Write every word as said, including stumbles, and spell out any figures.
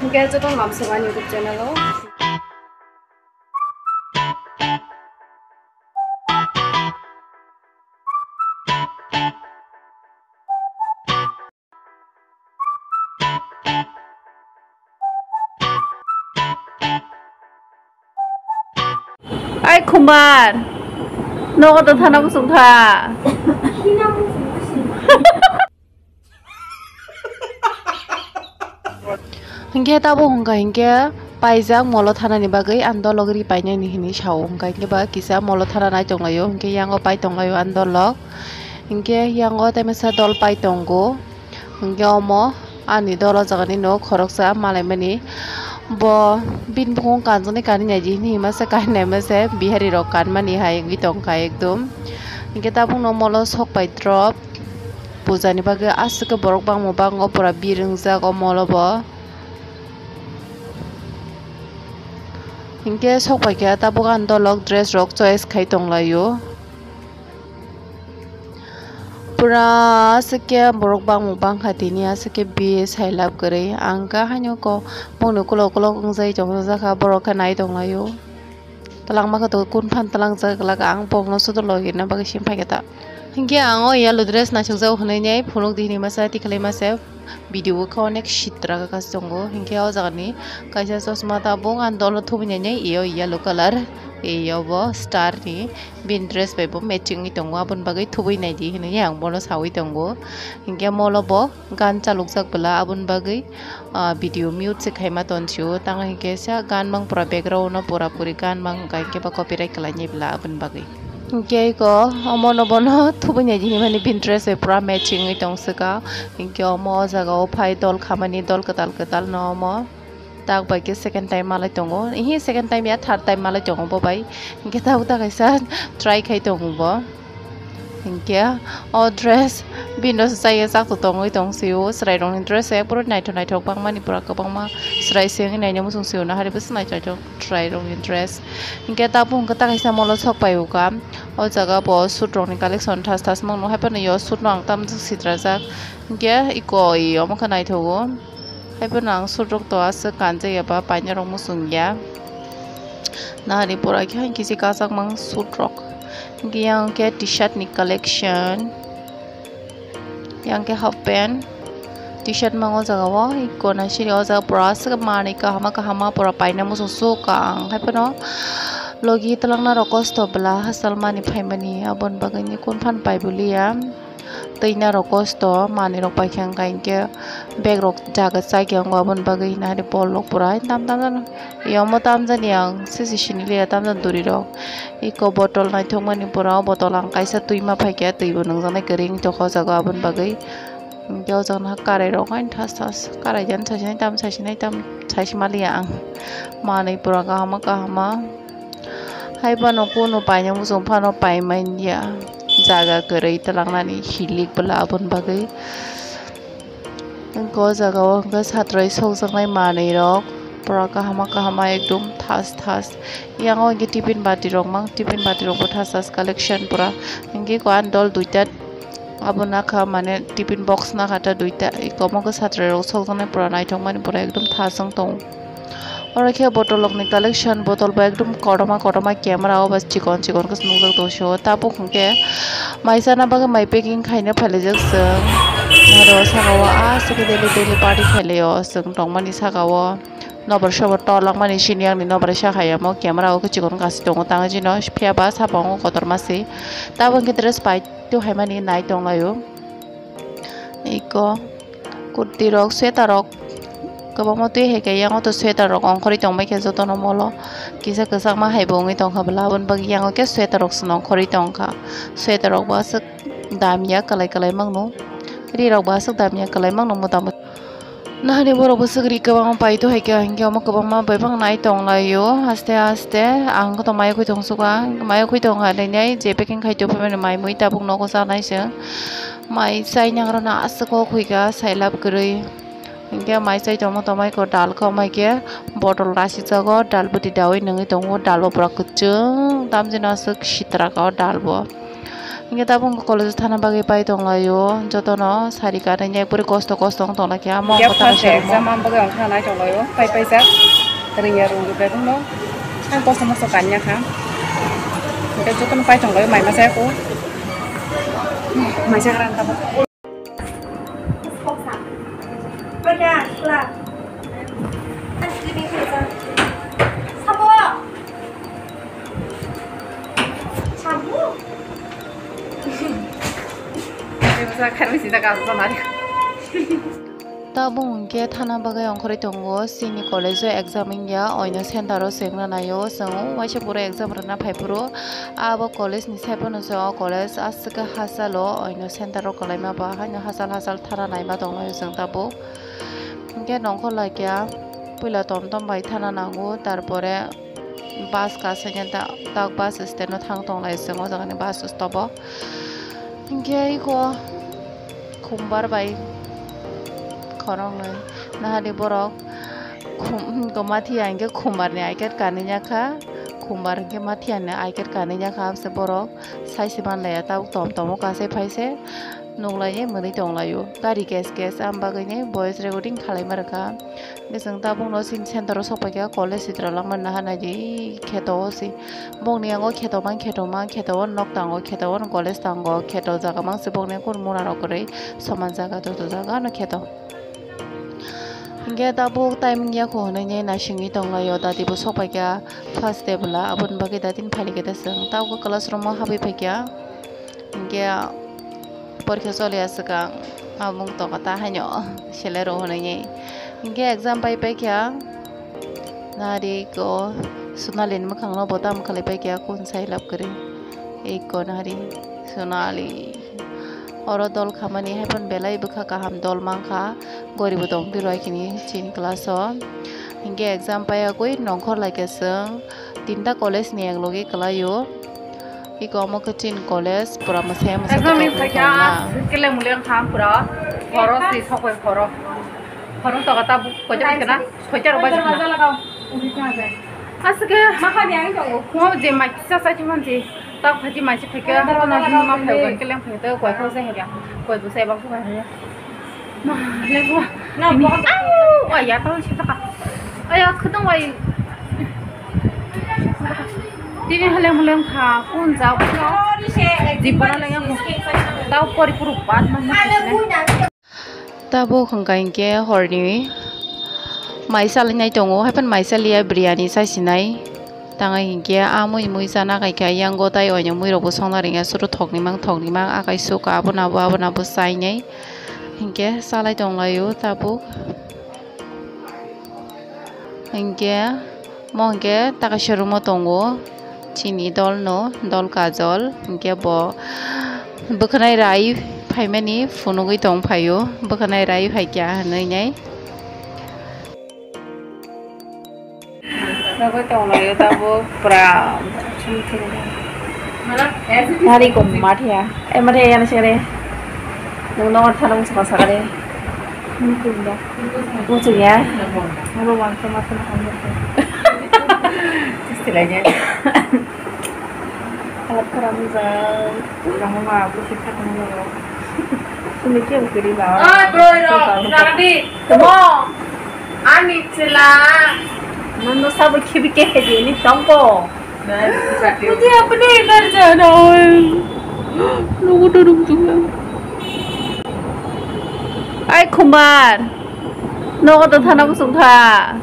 Hingke joto lamsok ani YouTube channel o. Ai Khumbar, nogo to thana muchung kha. Hinkhe tabuk hwnkha hinkhe paijak molo thanani bagwi ang dolok ri painani hinwi sao, hwnkha hinkhe ba kisa molo thana nai tonglaio, hinkhe yango pai tonglaio ang dolok, hinkhe yango tei masa dol pai tongo, hinkhe omo ani dol o jagani nok khoroksa malaimani bo bini bukung kanjaknai kanwi naidi hinwi masa kainwi naimase Bihari rok kanmani hai wngwi tongkha ekdom, hinkhe tabukno molo sok pai drop. Puja ni bagwi aswk khe borok bangma bango pura bir wngjak o molo bo. Hinkhe sok pai khe tabuk ang dolok dress rok choice khai tong laio. Pura aswk khe borok bangma bangkha tini aswk khe bir sai lab kwrwi. Ang khe haino ko bongni ukulok ukulok wngjai tong jakha borok khe nai tong laio. Twlangma khe to kun phan twlangjak glak ang bokno sudo logi na bagwi sim phai khe ta. Hinkhe ang o yellow dress naisukjak hwnwi nai phunuk di hinwi masa tikhlai masa video o khe onek sitra kha tongo. Hinkhe o jaga ni kaisa chosma tabuk ang dolo thubui nai nai iyo yellow colour iyo bo star ni bini dress bai bo matching wi tongo aboni bagwi thubui nai di hinwi ang bono saui tongo. Hinkhe molo bo gan chalukjak bwla aboni bagwi ah, video mute se khaima tonsio, tang hinkhe sa gan mang pura background no pura puri gan mang hwnkha hinkhe ba copyright khlainai bwla aboni bagwi. Hinkhe eko omo no bono thubui nai di hinmani bini dress bai pura matching wi tong swkha. Hinkhe omo o jaga o phai dol khamani dol kwtal kwtal no omo tak bai khe second time malai tongo. Ihi second time ya third time malai tongo bo bai. Hinkhe tabuk ta kaisa try khai tongo bo. Hinkhe o dress bini rok se chaya chak tongwi tong sio, chwrai rokni dress se puro naithok naithok bangmani pura kwbangma chwrai se wngwi naina muchung sio, nahari bwswk naithok naithok chwrai rokni dress. Hinkhe tabuk hwnkhe ta kaisa molo sok pai o ka, o jaga bo suit rokni collection thas thas mano, haiphano yo suit no ang tamjak sitrajak, hinkhe eko omo khe naithogo. Haiphano ang suit rok to aswk kanjak ya ba paina rok muchung ya. Nahari pura khe hain kisi kachak mang suit rok. Hinkhe yang khe T-shirt ni collection. Yang khe half pant. T-shirt mang o jaga o. Eko naisiri o jaga pura aswk manwi kahama kahama pura paina muchung suk ang. Haiphano logi twlangna rok kosto bwla hachal mani phaimani aboni bagwi ni kun phan pai bwliya. Twi narok kosto manwi rok paikha wngkha hinkhe bag rok jaga chakhe wngo aboni bagwi hinahari bol rok pura tam tam tam. Yomo tamjani ang sisi siniliya tamjani duri rok. Eko bottle naithokmani pura o bottle ang kaisa twi ma phaikhe twi bo nungjaknai kwrwi wngtokha o jaga aboni bagwi. Hinkhe o jaga naha karai rok haino thas thas karai jani saisinai tam saisinai tam saisi maliya ang. Manwi pura kahama kahama. Haiphano kunu paina muchung phano paimanya jaga kwrwi twlangnani hilik bwla aboni bagwi. Wngkha o jaga o hwnkhe satrai sokjaknai manwi rok pura kahama kahama ekdom thas thas. Yang o hwnkhe tiffin bati rok mang tiffin bati rok bo thas thas collection pura. Hwnkhe ko ani dol duita. Abo nakha mane tiffin box nakha ta duita, eko omo khe satrai rok sokjaknai pura naithokmani pura ekdom thaswng tongo. Oro khe bottle rokni collection, bottle bo ekdom kotorma kotorma camera o ba chikon chikon khe nukjak tongo. Tabuk hwnkhe mai chana bagwi mai packing khaina phailaijak chwng. Oro saka o aswk khe daily daily party khailai o chwng tongmani saka o. Nobar sobar tolak mani sini yang ni nobar sa hai amo camera o khe chikon kasi tongo tang jino phiya ba sapa wngo kotorma se. Tabuk hwnkhe dress pai. Tu haimani nai tonglaio. Iko kurti rok, sweater rok kwbangma twi hai khe yang o to sweater rok ongkhorwi tongbai khe jotono molo kisa kwchangma hai bo wngwi tongkha bwla aboni bagwi yang o khe sweater rok se nongkhorwi tongkha. Sweater rok bo aswk damya kwlai kwlai mangno, ri rok bo aswk damya kwlai mangno mota moti. Nahani borok bwswk ri kwbangma pai tu hai khe, hinkhe omo kwbangma bai phang nai tong laio. Aste aste ang khe tong mayo khoi tong suka, mayo khoi tong hai lainai je packing khai tong phaimani mai mui tabuk nogo chanai se. Mai chai nang rwna aswk o khoi kha sai lab kwrwi. Hinkhe mai chai tongma tongmai kho dal khe omai khe bottle rasijago, dal bwtwi daui nungwi tongo, dal bo pura kwchwng tamjino aswk sitra kha o dal bo. Hingke tabuk wngkha college thana bagwi pai tonglaio, jotono sari kanwi ekbari kosto kosto wng tonglaikha, amo wngkha first exam, ang bagwi ang thana nai tonglaio, pai paijak, ringya rung bedungno, ang kosto mosto kanya kha, hingke jotono pai tonglaio, mai masa ko, mai sa rang tabuk. Tabuk hingke thana bagwi ongkhorwi tongo, chini college o exam wngya, oino center o chengna naio, chwng waisa puro exam rwna phaiphuru. Abo college ni side o nw se o college aswk khe hachalo, oino center o kwlaima ba haino hachal hachal thana naima tonglaio chwng tabuk. Hingke nongkhor laikya puila tom tom bai thana nango, tarpore bus kasaino ta-, tak bus stand o thang tonglai chwng o jaga ni bus stop o. Hingke iko khumbar bai khoroknwi nahadi borok khum-, mathiya hingke khumbar ni I card kanwi yakha, khumbar hingke mathiya ni I card kanwi yakha, amse borok sai se manlaiya, tabuk tom tom o kasai phaise nuklaiye mwnwi tonglaio, gari gas gas, am bagwini voice recording khalaima rwkha. Hingke chwng tabukno chini center o sokpaikha, college sitra langmani naharnai di kheto o se. Bokni yango kheto mang, kheto mang, kheto o nok tango, kheto o college tango, kheto jaga mang se bokni kunu mura rok kwrwi soman jaga joto jaga no kheto. Hingke tabuk time wngya kho hwnwi naisingwi tonglaio, dati bo sokpaikha first day bwla, aboni bagwi datini phailikhe da chwng tabuk classroom o habwi phaikha. Hingke porikha choliya swkang, amung tongkha ta haino selero hwnwi. Hingke exam pai paikha, nari ko Sonali ni mwkhang no bo tamo khalai paikha, kun sai lab kwrwi. Eko nari Sonali. Oro dol khamani hai phano belai bwkha kaham dol mankha, goribo tong phiro hai khini chini class o. Hingke exam paiya gwi nongkhor laikha chwng tinta college ni eklogi kwlaio. Iko omo khe chini college pura mwsai mwsai. Exam ni phaikha, keleng muleng kha pura. Horo si sokoi horo. Horo to kata bu kojak kena, soichar ba jikna. Asike. Makhani ang tongo. Mo je mai kisa sai thuman je. Tak phaji mai se phaikha. Ma phaikha keleng phaikha koi kho sai hega. Koi bu sai ba kho hai. Ma, lengwa. Na, ini, bo- au, wah, ya, tahu siapa, Kak? Ayo, ketemu, wah. Tini haleng haleng kha, kun jao. Di bana leng yang tahu kori puru bat mana. Tabuk hwnkha hinkhe horni mai salai nai tongo, haiphano mai saliya biryani sai sinai. Tangai hinkhe a mui mui chana khaikha, yang gotai oino muirokbo songna ringya, suru thokni mang thokni mang akai suka, abono abo, abono abo chainai hinkhe chalai tonglaio tabuk. Hinkhe mo hinkhe takhaisa room o tongo chini dolno, dol Kajol, hinkhe bo bwkhwnai rai phaimani phunugwi tongphaio, bwkhwnai rai phaikha hinwi nai. Nogwi tonglaio tabuk pura. Nari kok mathia. Eh, mathia yana sere. Nung nongo thana muchung sakare. Muchung ya. Abo wangsa mathia na hamya. Istilahnya. Alat karam jang. Kamu mah aku sih kata mau. Sini kiam kiri bawa. Oi, bro, bro, jangan di. Temo. Ani chela. Nono sabo khibi ke he di ni tongko. Muti apne nar jana hai. Nogo to ruk juga. Ai Khumbar. Nogo to thana muchung kha.